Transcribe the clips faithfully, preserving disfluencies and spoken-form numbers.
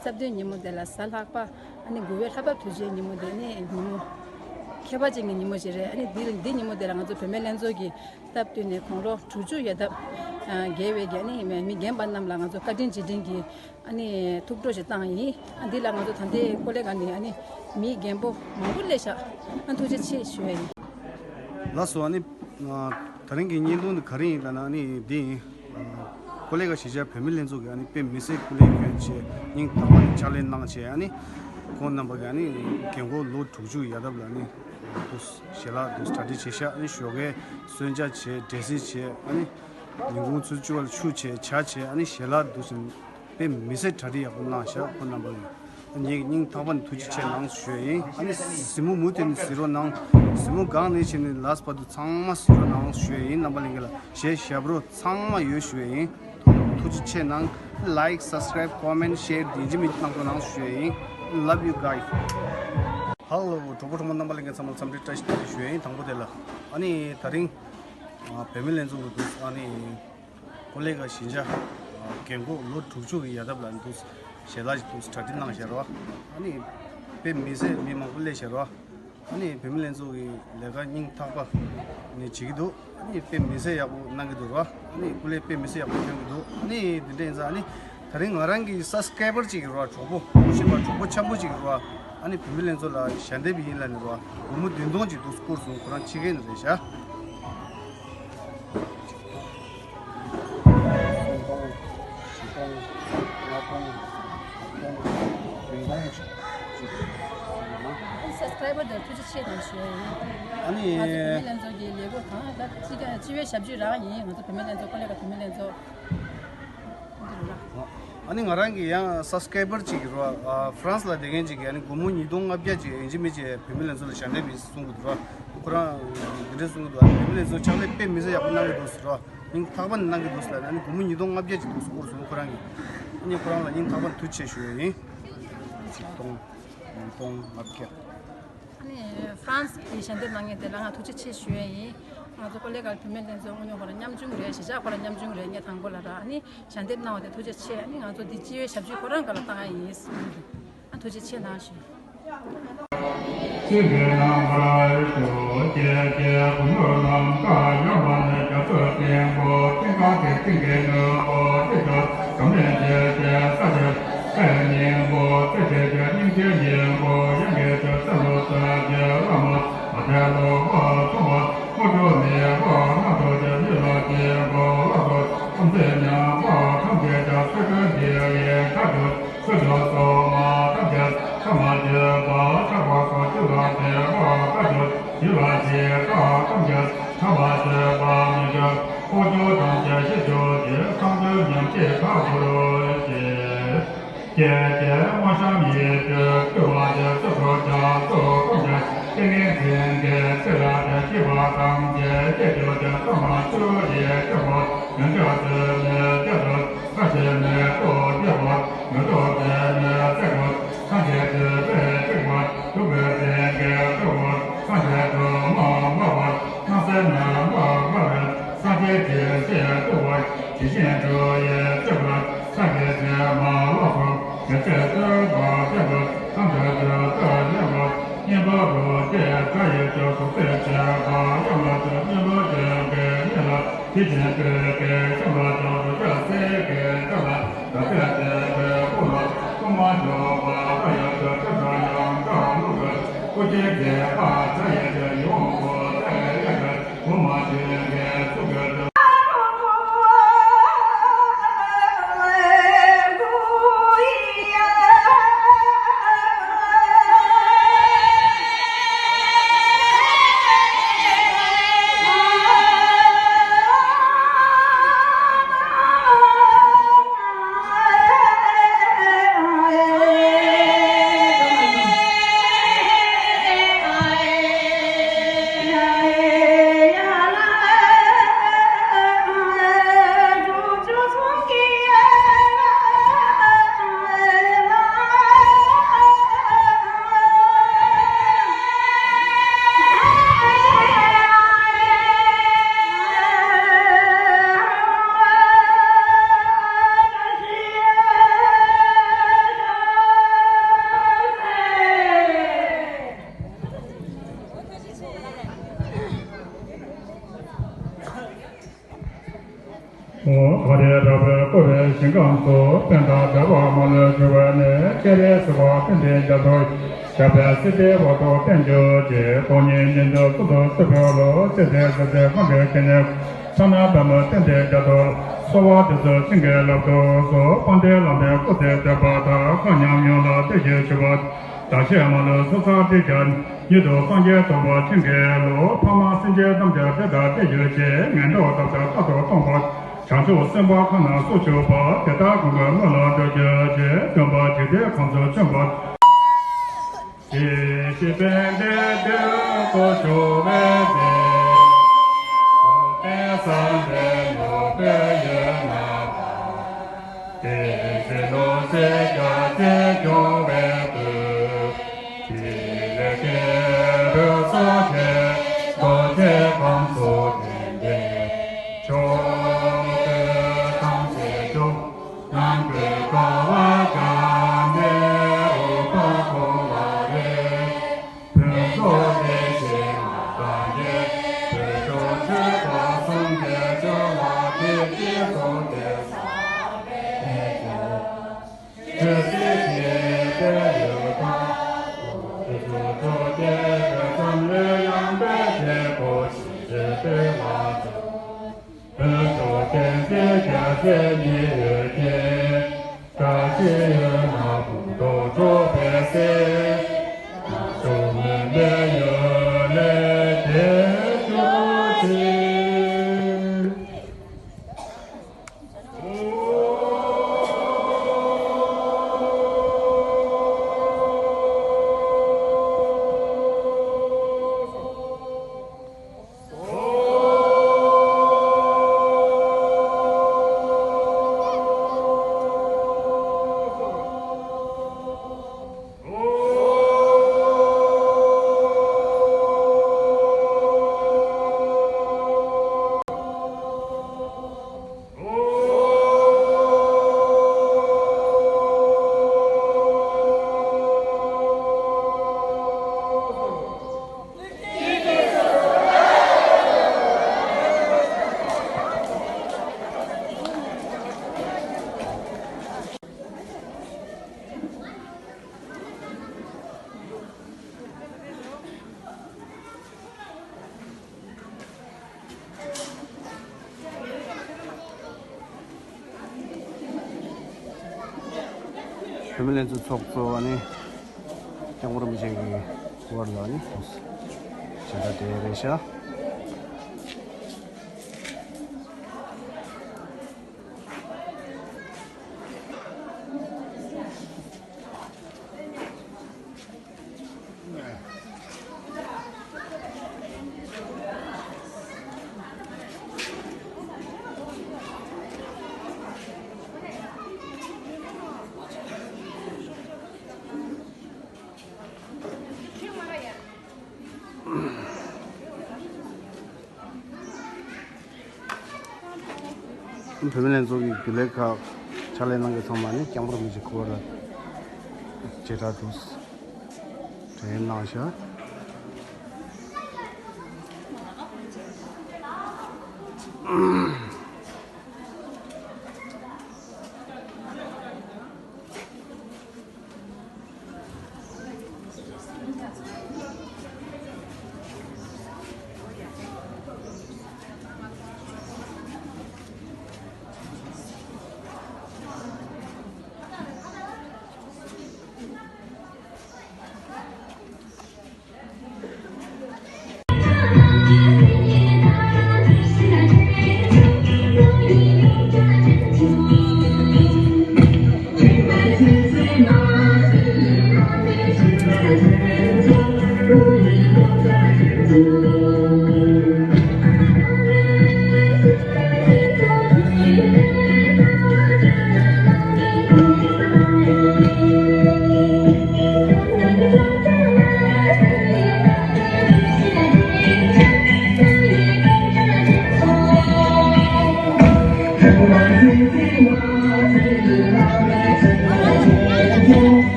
རྩ་བདུན་ཉིན་མོ་དེ་ལ་གཟའ་ལྷག་པ། ཨ་ནི་དགུ་པའི་ལྷག་པ་དུས་ཆེན་ཉིན་མོ་དེ་ནི་ཉིན་མོ་ཁྱད་པར་ཅན་གྱི་ཉིན་མོ་ཞིག་རེད། ཨ་ནི་འདི་འདི་ཉིན་མོ་དེ་ལ་ང་ཚོ་བུད་མེད་ལྷན་ཚོགས་ཀྱི་སྟབས་བསྟུན་ནས་དགུང་ལོ་དྲུག་ཅུ་ཡོལ་འདབ་རྒྱལ་བའི་གི་ཨ་ནི་མི་རྒན་པ་རྣམས་ལ་ང་ཚོ་བཀའ་དྲིན་རྗེས་དྲན་གྱི་ཨ་ནི་ཐུགས་སྤྲོ་ཞིག་བཏང་ཡིན། ཨ་འདི་ལ་ང་ཚོ་ད་ལྟའི་ཀོ་ལེ་ག་ནས་ཨ་ནི་མི་རྒན་པོ་མང་པོ་སླེབས་ཤག་ཨ་ཐུགས་རྗེ་ཆེ་ཞུ་ཡ་ཡིན། ལགས་སོ། ཨ་ནི་ད་རིང་གི་བརྙན་ཐུང་འདི་ག་རེ་ཡིན་ལབ་ན། ཨ་ནི་འདི་ཡིན། ཀོ་ལེ་ག་གཞིས་ཆགས་བུད་མེད་ལྷན་ཚོགས་ཀྱི་ཨ་ནི་དཔེ་མི་སྲིད་སྐུ་ལས་མཁྱེན་ཆེ། སྙིང་ཐག་པ་ནས་ཕྱག་ལས་གནང་བྱས། ཨ་ནི་ཁོང་རྣམ་པ་གི་ཨ་ནི་རྒན་གོག་ལོ་དྲུག་ཅུ་ཡོལ་འདབ་ལ་ཨ་ནི་དུ་ཞལ་ལག་དུ་གྲ་སྒྲིག་བྱས་ཤག་ཨ་ནི་ཞོགས་ཀའི་གསོལ་ཇ་བྱས། འབྲས་སིལ་བྱས། ཨ་ནི་ཉིན་གུང་ཆུ་ཚོད་བཅུ་པ་ལ་ཆུ་བྱས། ཇ་བྱས། ཨ་ནི་ཞལ་ལག་དུ་ཞིང་དཔེ་མི་སྲིད་གྲ་སྒྲིག་ཡག་པོ་གནང་ཤག་ཁོང་རྣམ་པ་གི་ངས་སྙིང་ཐག་པ་ནས་ཐུགས་རྗེ་ཆེ་གནང་ཞུ་ཡ་ཡིན། ཨ་ནི་གཟིགས་མོ་མུ་མཐུད་ནས་གཟིགས་རོགས་གནང་། གཟིགས་མོ་སྒང་ནས་བྱས་ནས་ལཱསི་བར་དུ་ཚང་མ་གཟིགས་རོགས་གནང་ཞུ་ཡ་ཡིན། རྣམ་པ་ལྷན་རྒྱས་ལ་གཞས་ཞབས་བྲོ་ཚང་མ་ཡོད་ཞུ་ཡ་ཡིན། ཐུགས་རྗེ་ཆེ་གནང་། Like, subscribe, comment, share དེ་ཡིན་གཅིག་མིན་གཅིག་གནང་རོགས་གནང་ཞུ་ཡ་ཡིན། Love you guys. Hello གྲོགས་པོ་གྲོགས་མོ་རྣམ་པ་ལྷན་རྒྱས་ཚང་མ་འཚམས་འདྲི་བཀྲ་ཤིས་བདེ་ལེགས་ཞུ་ཡ་ཡིན། དང་པོ་དེ་ལ་ཨ་ནི་ད་རིང་བུད་མེད་ལྷན་ཚོགས་ཀྱི་འདུག་ཨ་ནི་ཀོ་ལེ་ག་གཞིས་ཆགས་རྒན་གོག་ལོ་དྲུག་ཅུ་གི་ཡོལ་འདབ་ལ་འདུག་ཞལ་ལག་ཅིག་འདུག་གྲ་སྒྲིག་གནང་བཞག་རོགས། ཨ་ནི་དཔེ་མི་སྲིད་མི་མང་པོ་སླེབས་བཞག་རོགས། ཨ་ནི་བུད་མེད་ལྷན་ཚོགས་ཀྱི་ལས་ཀ་སྙིང་ཐག་པ་ནས་བྱེད་ཀྱི་འདུག་ཨ་ནི་དཔེ་མི་སྲིད་ཡག་པོ་གནང་གི་འདུག་རོགས། ཨ་ནི་སྐུ་ལས་དཔེ་མི་སྲིད་ཡག་པོ་ཐོན་གྱི་འདུག་ཨ་ནི་དེ་འདྲ་ཡིན་ཙང་ཨ་ནི་ད་རིང་ང་རང་གི་སབ་སི་ཀ་རའི་བར་གཅིག་གི་རོགས། གྲོགས་པོ་ངོ་ཤེས་པ་གྲོགས་པོ་འཆམ་པོ་གཅིག་གི་རོགས། ཨ་ནི་བུད་མེད་ལྷན་ཚོགས་ལ་ཞལ་འདེབས་ཡིན་ལབ་ནས་རོགས། སྒོར་མོ་བདུན་སྟོང་གཅིག་འདུག་བསྐུར་སོང་། ཁོ་རང་ཕྱི་རྒྱལ་ནས་རེད་ཤག་སུམ་སྟོང་། བཞི་སྟོང་། ལྔ་སྟོང་། དྲུག་སྟོང་། བདུན་སྟོང་ཞིག་ཡོད་ན། སབ་སི་ཀ་རའི་བར་དེར་ཐུགས་རྗེ་ཆེ་གནང་ཞུ་ཡ་ཡིན། ཨ་ནི་ང་ཚོ་བུད་མེད་ལྷན་ཚོགས་ཀྱི་ལས་ཁུངས་དང་ད་སྤྱི་ཁྱབ་སྤྱི་པའི་ཞབས་ཕྱི་རང་ཡིན། ང་ཚོ་བུད་མེད་ལྷན་ཚོགས་ཀོ་ལེ་ག་བུད་མེད་ལྷན་ཚོགས་འདི་རུ་ར། ཨ་ནི་ང་རང་གི་ཡང་སབ་སི་ཀ་རའི་བར་གཅིག་གི་རོགས། ཨ་ཧྥ་རན་སི་ལ་བསྡད་མཁན་གཅིག་གིས་ཨ་ནི་སྒོར་མོ་ཉིས་སྟོང་ལྔ་བརྒྱ་ཅིག་ཡིན་གཅིག་མིན་གཅིག་བུད་མེད་ལྷན་ཚོགས་ལ་ཞལ་འདེབས་ཡིན་གསུང་གི་འདུག་རོགས། ཁོ་རང་འདི་འདྲས་གསུང་གི་འདུག་ཨ་ནི་བུད་མེད་ལྷན་ཚོགས་ཕྱག་ལས་དཔེ་མི་སྲིད་ཡག་པོ་གནང་གི་འདུག་ཟེར་རོགས། སྙིང་ཐག་པ་ནས་གནང་གི་འདུག་ཟེར་ལབ་ནས། ཨ་ནི་སྒོར་མོ་ཉིས་སྟོང་ལྔ་བརྒྱ་ཅིག་འདུག་ཟེར་བསྐུར་སོང་ཁོ་རང་གིས། ཨ་ནི་ཁོ་རང་ལ་སྙིང་ཐག་པ་ནས་ཐུགས་རྗེ་ཆེ་ཞུ་ཡ་ཡིན། ཉིས་སྟོང་། ཉིས་སྟོང་ལྔ་བརྒྱ། ཨ་ནི་ཧྥ་རན་སི་གི་ཞལ་འདེབས་གནང་མཁན་དེ་ལ་ང་ཐུགས་རྗེ་ཆེ་ཞུ་ཡ་ཡིན། ང་ཚོ་ཀོ་ལེ་ག་བུད་མེད་ལྷན་ཚོགས་དངོས་གནས་ཁོ་རང་ཉམ་ཆུང་རེད། གཞིས་ཆགས་ཁོ་རང་ཉམ་ཆུང་རེད། ངས་དང་པོ་ལ་ར། ཨ་ནི་ཞལ་འདེབས་གནང་བ་དེ་ཐུགས་རྗེ་ཆེ། ཨ་ནི་ང་ཚོ་འདི་སྤྱི་པའི་ཞབས་ཕྱི་ཁོ་རང་སྒང་ལ་བཏང་ཡ་ཡིན། ཨ་ཐུགས་རྗེ་ཆེ་གནང་ཞུ། ཕྱི་རྒྱལ་རྣམ་པར་ཞུ། ཀྱེ་ཀྱེ་བུ་མོ་རྣམས་ཀ་ཡོང་བ་ནི། རྒྱ་མཚོ་སྙིང་པོ་ཅན་གང་དེ། སེང་གེ་ནོར་བུ་ཅན་དུ་འཛམ་གླིང་འདིར་སྐྱེ་ས་དེར། ལྷའི་སྙིང་པོ་རྩེ་གཅིག་ཏུ་སྙིང་རྗེའི་སྙིང་པོ་ཡངས་ཀྱི་ཚུལ། ལྷ་ཀླུ་ས་ཀྱི་བླ་མ་མ་དད་ལོག་པར་སོང་བ། དངོས་གྲུབ་མེད་པར་སྣང་ཚུལ་གྱི་མི་ལ་སྐྱེ་བོ་ལ་སོགས་དམ་ཚིག་ཉམས་པ་ཐམས་ཅད་ཀྱང་སེ་གོལ་འདི་ཡིས་ཁ་བསྒྱུར། ཚུལ་འཆོས་སོ་མ་ཐམས་ཅད་ཐ་མ་བརྗོད་པ་ཆགས་པ་སོགས་རྒྱུད་ལ་བདེ་བ་ཁ་བསྒྱུར། ཞི་བ་ཞི་དྲག་ཐམས་ཅད་ཐ་མ་བརྗོད་པ་མི་འགྱུར། ཕོ་རྒྱུད་ཐམས་ཅད་ཞི་བྱུང་ཞིང་། ཐམས་ཅད་ཉམས་བཞེས་ཁ་བསྒྱུར་ཞིང་། ཀྱེ་ཀྱེ་དངོས་བཤམས་ཡིད་སྤྲུལ་སྤྲུལ་པ་ཀྱེ། ཚུལ་འཆོས་རྒྱ་མཚོ་ཐམས་ཅད་ཏིང་ངེ་འཛིན་གྱི་ཚུལ་ལ་བརྟེན། སྐྱེས་པ་ཐམས་ཅད་སྐྱེ་གྱུར་ཅིང་། ཐོག་མར་ཆུ་ཡིས་སྐྱེ་བ་ཡོན་ཆབ་ཟུལ་མའི་སྐྱེ་བ། ཁ་ཞེ་མེར་ཏོག་སྐྱེ་བ་མེ་ཏོག་སྐྱེ་མའི་སྐྱེ་བ། སངས་རྒྱས་སྤྲུལ་པའི་སྤྲུལ་པ། གདུགས་དཀར་སེང་གེའི་སྤྲུལ་པ། སངས་རྒྱས་སྒྲོལ་མ་འབར་བ། སྣང་སྲིད་ནམ་མཁར་འབར་བའི། སངས་རྒྱས་བྱིན་གྱིས་སྤྲུལ་པ། བྱད་བཞིན་འགྲོ་བའི་སྤྲུལ་པ། སངས་རྒྱས་བྱད་མ་ལ་སོགས། བྱ་བྱེད་སྤྲུལ་པ་སྤྲུལ་པ། ཐམས་ཅད་སྤྲུལ་པར་བརྗོད་པ། སྙིང་པོ་རྡོ་རྗེ་དགྲ་ཡི་ཞབས་སུ་གསོལ། བྱེད་པ་ཡང་ལ་སོགས་སྙིང་པོ་བརྗོད་པའི་མི་ལ། དེ་བཞིན་སྤྲུལ་པའི་ཞབས་ལ་ཕྱག་འཚལ་ལོ། སངས་རྒྱས་སྲས་ཀྱི་ཞབས་ལ་བདག་སྲས་བྱེད་པའི་སྐུ་ལ། སྐུ་མ་འགྱུར་བ་ལ་ཡང་ཕྱག་འཚལ་ལོ། ཡང་དག་ལུགས་ཀྱི་སྐུ་སྤྱན་དགྱེས་པ་བྱ་ཡི་དེ། ཡིད་འོང་པོ་ཏཱ་ལའི་གཡས་སུ། སྒོ་མ་ཆེན་གྱི་གཙུག་གི་ སྤྱན་རས་གཟིགས་དབང་བསྟན་འཛིན་རྒྱ་མཚོ། ཞབས་པད་སྲིད་མཐའི་འོག་ཏུ་བརྟན་གྱུར་ཅིག། སྟོང་ཉིད་ཉིད་དུ་ཀུན་ཏུ་བརྩེ་བའི་བློ། སྲིད་མཐའི་སྲིད་མཐའི་སྔོན་གྱི་སྐྱེ་གནས། ཕྱག་ན་པདྨོ་བསྟན་འཛིན་རྒྱ་མཚོ། གསོལ་བ་འདེབས་སོ་བྱིན་གྱིས་བརླབ་ཏུ་གསོལ། དཔལ་ལྡན་ལམ་པའི་སྐུ་ཚེ་བརྟན་པ་དང་། མཁའ་མཉམ་ཡན་ལག་བདེ་ཞིང་གཤེགས་པ། བདག་གཞན་མ་ལུས་ཚོགས་བསགས་སྡིག་ཀྱང་། ཉིད་དུ་སངས་རྒྱས་ཐོབ་པར་བྱིན་གྱིས་རློབས། ཕ་མ་སེམས་ཅན་ཐམས་ཅད་དེ་ལྟར་བདེ་གྱུར་ཅིག། ངན་འགྲོ་འདབ་ཆགས་རྟག་ཏུ་སྟོངས་པ། བྱང་ཆུབ་སེམས་དཔའ་ཁམས་ན་སུ་བཞུགས་པ། དེ་དག་ཀུན་གྱི་དངོས་ལ་འགྲོ་གྱུར་ཅིག། སྟོན་པ་འཇིག་རྟེན་ཁམས་སུ་བྱོན་པ། ཞེས་བཤད་པའི་འདི་དུས་གོ་ཆོད་པའི་ཚེ། བསམ་པའི་ནོར་བུ་ཡོད་ན། དེ་ཚེ་ལོ་ཚེ་བརྒྱ་ཚེ་འབྱུང་བའི་མཐུ། ཕྱི་ལས་སྐྱེས་བུ་སངས་རྒྱས་རྡོ་རྗེ་ཁམས་སུ་བསྟན་པའི་ཆོས་ཐམས་ཅད་སྐྱོབ། ནམ་མཁའི་ཀ་བ་བརྒྱ་མེད་འོད་དཔག་ཏུ་མེད་པའི་ཕུན་ཚོགས་ལྡན་ཞིང་མ་དག་གི་བོད་ལྗོངས་ཆོས་པ་སངས་རྒྱས་ཆོས་ལ་ཐུགས་རྗེས་བཟུང་སྟེ་བསམ་པའི་ཆོས་ཀྱི་དཔལ་ཡོན་དང་། ཐུགས་སུ་ཆུད་པའི་དགེ་རྩ་ལུས་ཡང་དག་བདེ་བོ་ཞིག་སྤེལ་བར་མཛོད། བོད་ལྗོངས་བསྟན་འཛིན་རྒྱལ་སྲས་ཉེ་ཡོད་ཀྱི། བཀྲ་ཤིས་ཡོད་ན་ཕུན་སུམ་ཚོགས་པའི་ཚེ། ཕྱོགས་མུན་པའི་ཡུལ་ལས་འདས་གྱུར་ཅིག། བུད་མེད་ལྷན་ཚོགས་ཚོགས་གཙོ་བ་ནི་སྐྱབས་མགོན་རིན་པོ་ཆེ་གི་སྐུ་པར་ལ་ནི་བྱེ་བྲག་དེ་རེད་ཤག། བུད་མེད་ལྷན་ཚོགས་ཀྱི་རྒྱུན་ལས་ཁག་ཕྱག་ལས་གནང་མཁན་ཚང་མ་ནི་སྐྱབས་མགོན་རིན་པོ་ཆེའི་སྐུ་པར་ལ་བྱེ་བྲག་ཏུ་དྲན་གནང་ཤག།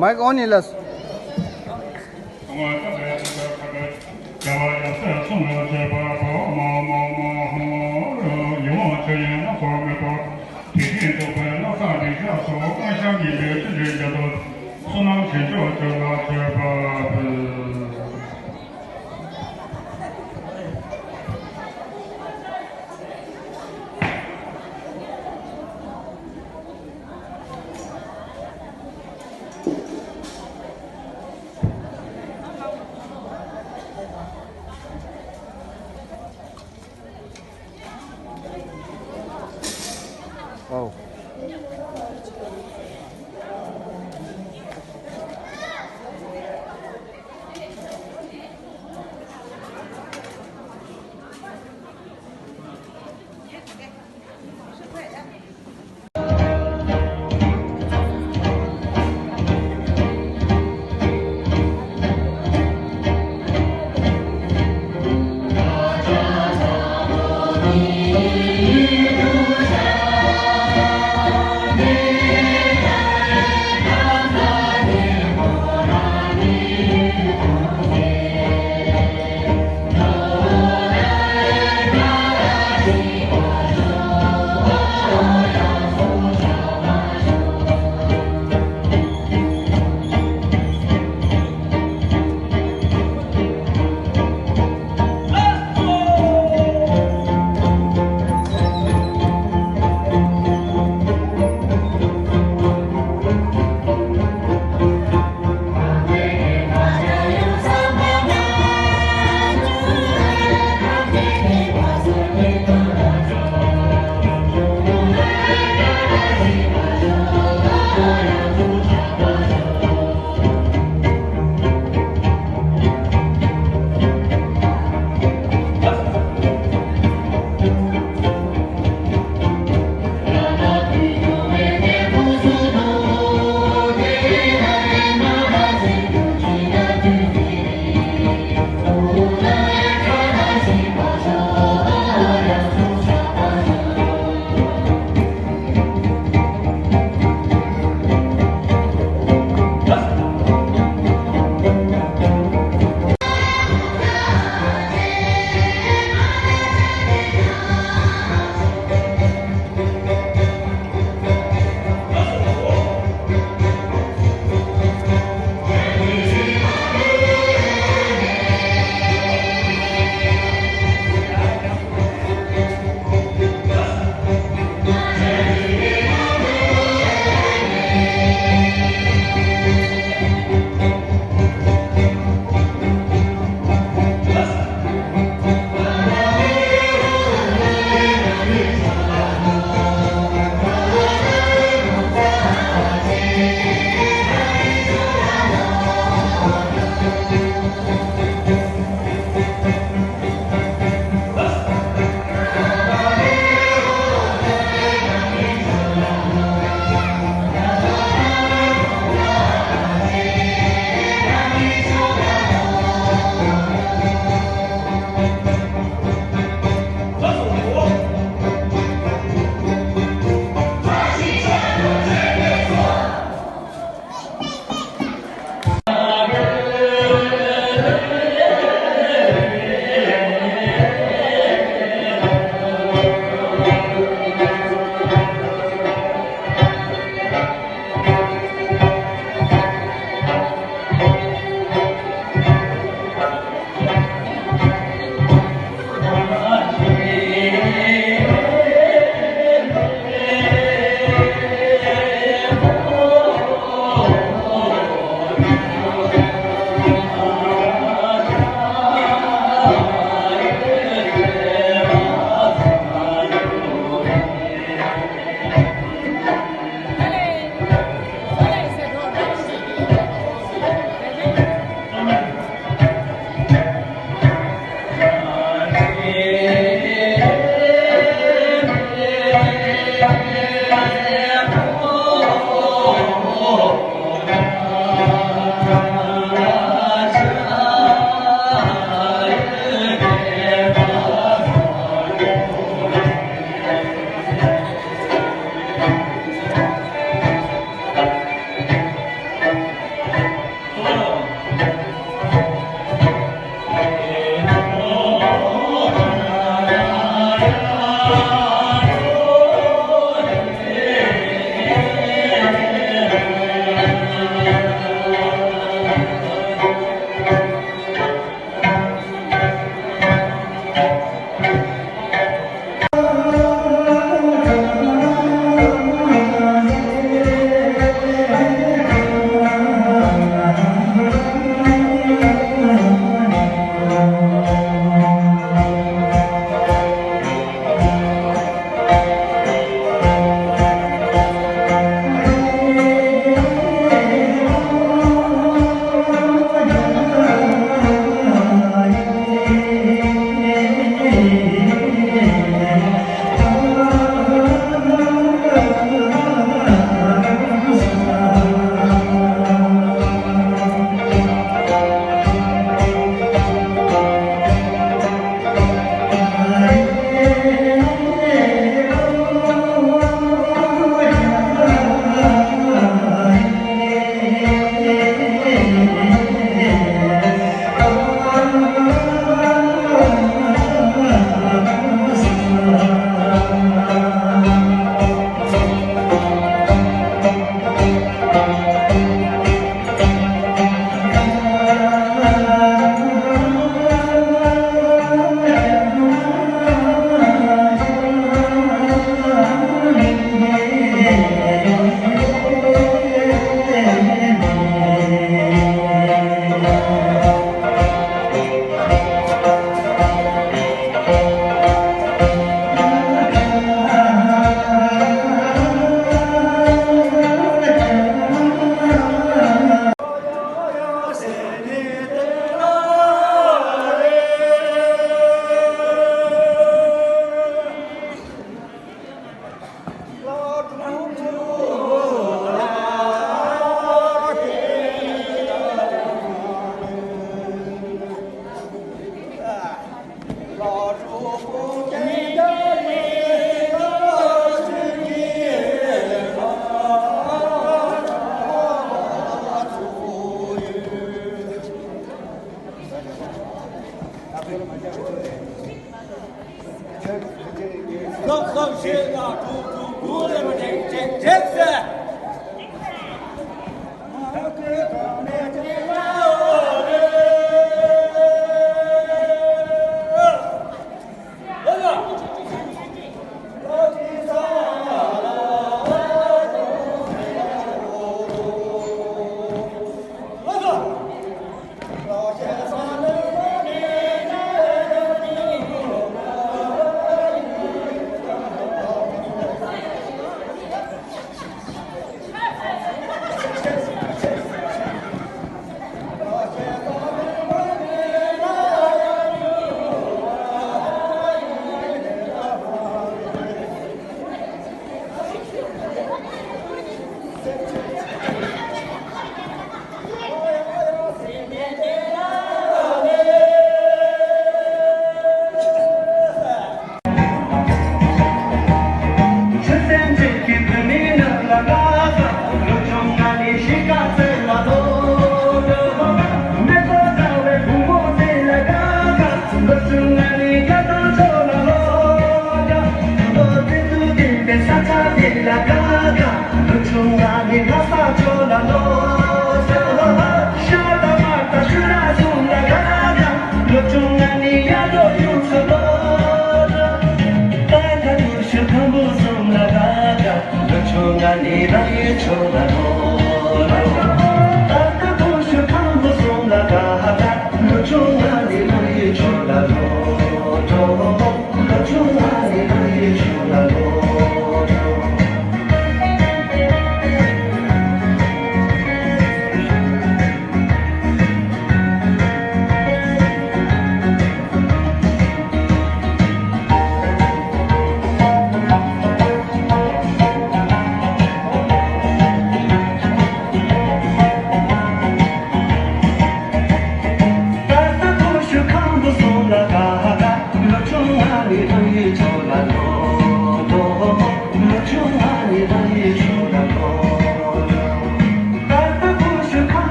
མའིག་ཨོན་ཡིན་ལགས། བསམ་བསམ་ཤེས་ན་དྲུག་དྲུག་དྲུག་ལས་མ་འགྲིག་འགྲིག་འགྲིག་ཟེར།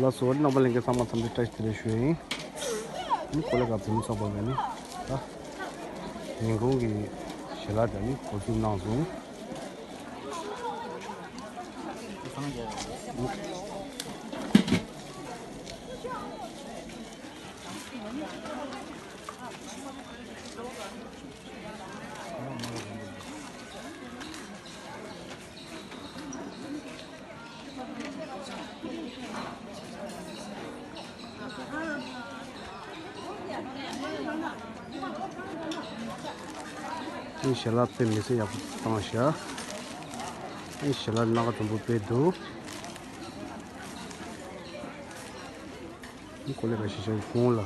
ལགས་སོ། རྣམ་པ་ལྷན་རྒྱས་ཚང་མ་འཚམས་འདྲི་བཀྲ་ཤིས་བདེ་ལེགས་ཞུ་ཡ་ཡིན། ཨ་ནི་གོ་ལ་ག་བུ་མོ་ཚོགས་པ་ག་ནི་ད་ཉིན་གུང་གི་ཞལ་ལག་དེ་ནི་འགོ་འཛུགས་གནང་སོང་། ཨེ་ཞལ་ལག་དཔེ་མི་སྲིད་ཡག་པོ་བཏང་ཤག་ཨེ་ཞལ་ལག་སྣ་ཁ་འཛོམས་པོ་དཔེ་འདུག་ཨེ་གོ་ལེ་ར་ཤི་ཤག་གོང་ལ།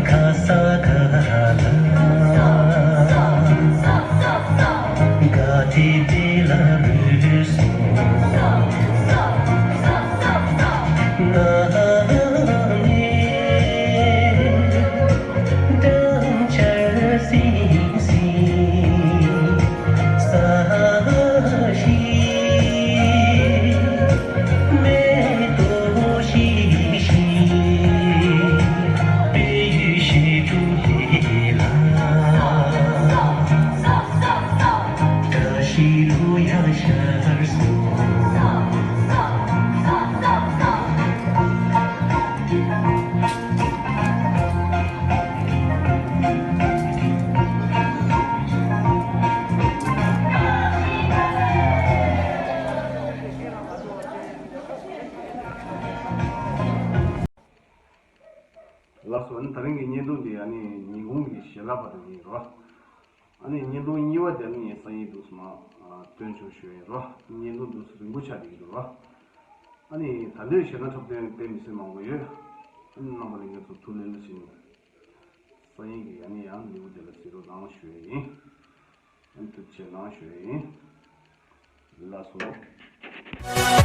ཁ་ས་ཁ་ལ་ག་ཏི་ཏི་ལ་རུ་སོ། ན་ནི་དང་ཆར་སིང་སིང་ས་ཞིག་མེ་ཏོག་ཤིག་ཤིག་པེ་ཡུལ་ཞི་ཁྲོ་ཧེ་ལ། བཀྲ་ཤིས་ལོ་ཡག་ཤར་སོང་། ལགས་སོ། ཨ་ནི་ད་རིང་གི་བརྙན་ཐུང་འདི་ཨ་ནི་ཉིན་གུང་གི་ཞལ་ལག་པ་དེ་ཡིན་རོ། ཨ་ནི་བརྙན་ཐུང་གཉིས་པ་དེ་ནི་སང་ཉིན་དུས་སུ་མ་སྟོན་ཆོག་ཞུ་ཡིན་རོ། བརྙན་ཐུང་དུས་སུ་རིང་པོ་ཆགས་བསྡད་ཀྱི་འདུག་རོ། ཨ་ནི་ད་ལྟའི་གཞས་སྣ་འཁྲབ་སྟོན་དཔེ་མི་སྲིད་མང་པོ་ཡོད། ཨ་ནི་རྣམ་པ་ལྷན་རྒྱས་ཚོ་ཐུགས་ལེ་ལོ་བྱས་ནས་སང་ཉིན་གྱི་ཨ་ནི་ཡང་ལེའུ་དེ་ལ་གཟིགས་རོགས་གནང་ཞུ་ཡས་ཡིན། ཨ་ནི་ཐུགས་རྗེ་གནང་ཞུ་ཡས་ཡིན། ལགས་སོ།